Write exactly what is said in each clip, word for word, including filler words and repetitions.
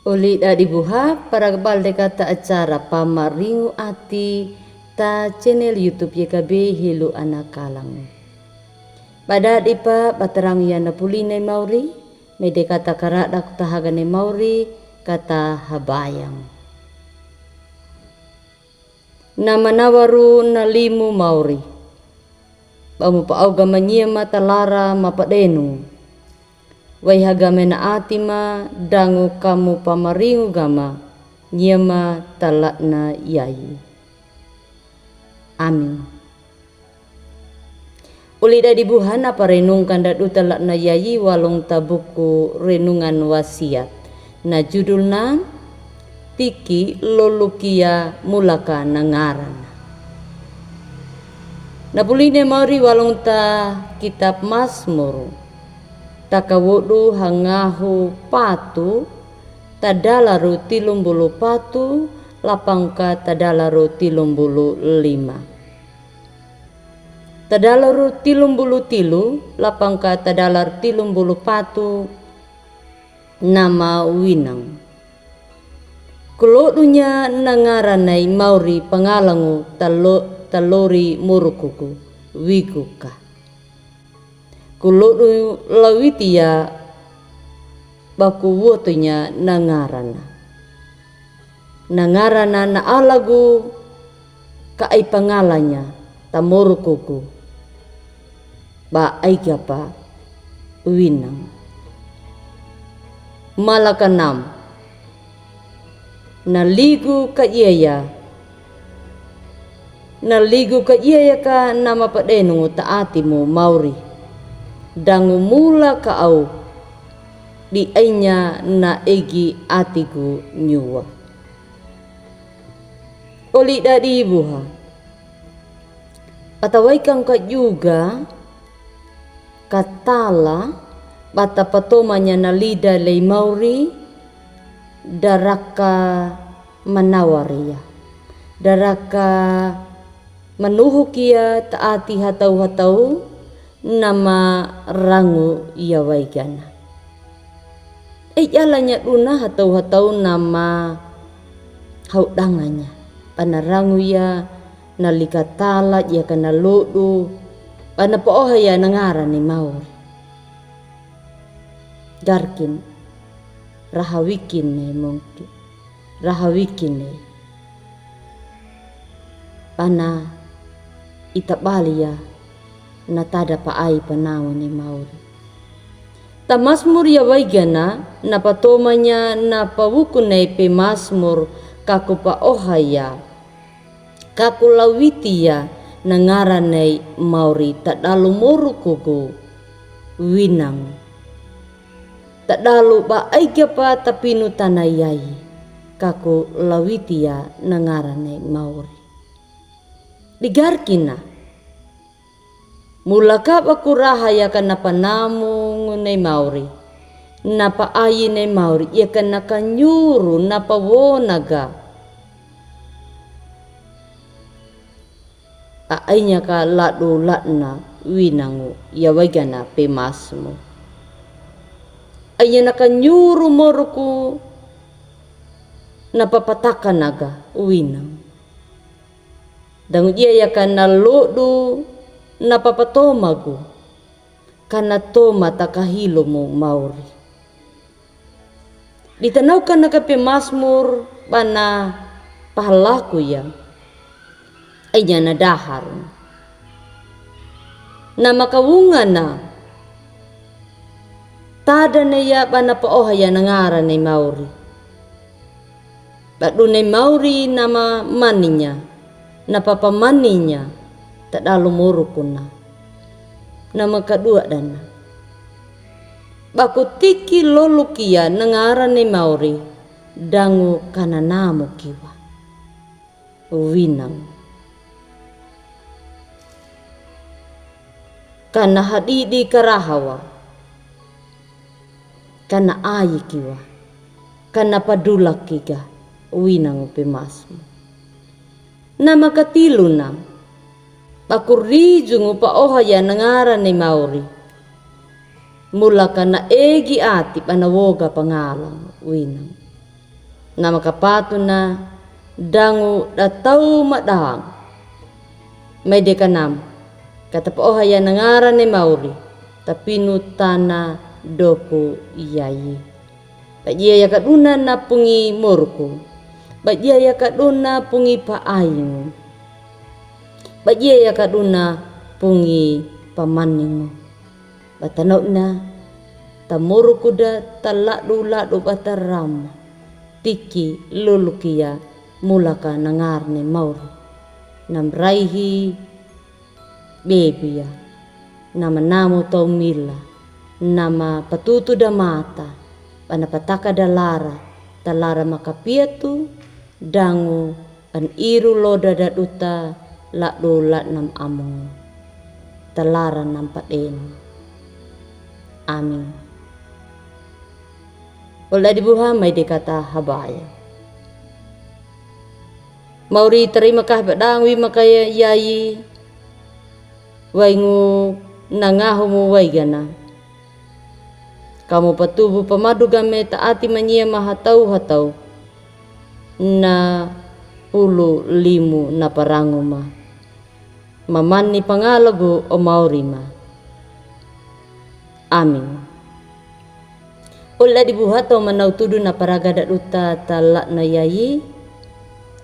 Oli dadi buha, para gabal de kata acara Pamaringu Ati ta channel YouTube Y K B Helu Ana Kalango. Badadi pa batarangu ya na pulina i mauri, me de kata karada ku ta haga ne mauri, kata habayang. Na manawaru na limu mauri. Bamu pa au gama nyema talara ma padenung. Wai haga me na ati ma dangu kamu pamaringu gama nyema talatna yayi. Amin. Uli dadi buha na parenungkan dadu talatna yayi walung ta buku renungan wasiat. Na judulna Tiki Lolukia Mulaka na ngarana. Na pulina i mauri walung ta kitab Masmur. Takawodu hangahu patu tadalaru tilumbulu patu lapangka tadalaru tilumbulu lima. Tadalaru tilumbulu tilu lapangka tadalaru tilumbulu patu nama winang. Kulodunya na ngarana i mauri pangalangu talo-, talori morukuku wiguka. Kulodu lawitiya baku wotonya na ngarana. Na ngarana na alagu ka ai pangalanya ta morukuku. Ba ai gapa winang. Malakanam. Na ligu ka iyaya. Na ligu ka iyaya ka nama padenung ta atimu mauri. Dangu mula ka au. Di ainya na egi atigu nyuwa. Oli dadi buha. Patawaikang ka juga katala bata patomanya na lida lei mauri daraka manawariya. Daraka manuhukiya ta ati hatau-hatau nama rangu ya waigana. E jalanya duna hatau-hatau nama haudanganya. Pana rangu ya na likatala ya kana lodu. Pana pooha ya na ngarana i mauri. Garkin. Rahawikin ne mungkin. Rahawikin ne. Pana ita bali ya na tada pa ai panawa ne mauri. Ta Masmur ya waigana na patomanya na pawuku ne pe Masmur kaku pa oha ya. Kaku lawiti ya na ngarana i mauri tadalu morukuku winang. Tadalu ba ai gapa tapinu tana yai kaku lawiti ya na ngarana i mauri. Digarkina. Mulaka baku raha ya kana panamu nguna i mauri. Na pa ai na i mauri ya kana kanyuru na pa wonaga. A ainya ka ladu latna winangu ya waigana pe Masmur. Ainya na kanyuru moruku na pa patakanaga winang. Dangu dia ya kana lodu na pa patomagu. Kana toma ta kahilomu mauri. Di tanau kana ka pe Masmur bana pahalaku ya. Ainya na daharu. Na makawungana. Tada na ya bana pa oha ya na ngarana i mauri. Badu na i mauri nama maninya, na pa pamaninya, tadalu morukuna. Nama kadua dana. Baku tiki lolukia na ngarana i mauri, dangu kana namu kiwa. Winang. Kana hadidi karahawa. Kana ai kiwa. Kana padula kiga. Winangu pe Masmur. Nama katiluna. Baku rijungu pa oha ya na ngarana i mauri. Mulaka na egi ati bana woga pangalangu winang. Na makapatona dangu da tau madang. Mai de kanam, ka tapaoha ya nangara ne Mauri, tapinu tana doku yayi. Badia ya kaduna na pungi moruku. Badia ya kaduna pungi paaingu. Badia ya kaduna pungi pamaningu. Batanauna, tamoruku da taladu-ladu bataramu. Tiki lulukia mulaka nangara ne Mauri. Namraihi bebia. Namanamu taumila. Namapatutu da mata. Banapataka da lara. Talara makapiatu. Dangu an iru loda da duta ladu ladnam amu. Talara nampadenu. Amin. Ol dadi buha mai de kata habaya. Mauri tarima kahe badangu wi makaya yayi. Waingu nangahumu waigana. Kamu patubu pamadu game taati manyia mahatau-hatau. Na pulu limu na parangu ma. Mamani pangalagu o Mauri ma. Amin. Ol dadi buha tau manau tudu na paraga da duta taladno yayi.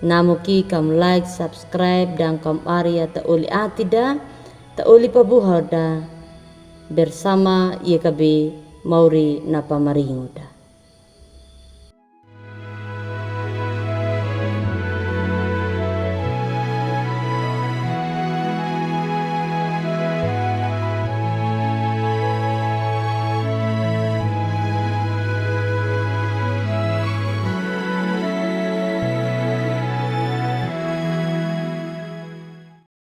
Namu ki kam like, subscribe, dan kam aria ta oli ati da, ta oli pabuha da. Bersama Y K B Mauri na pamaringu da.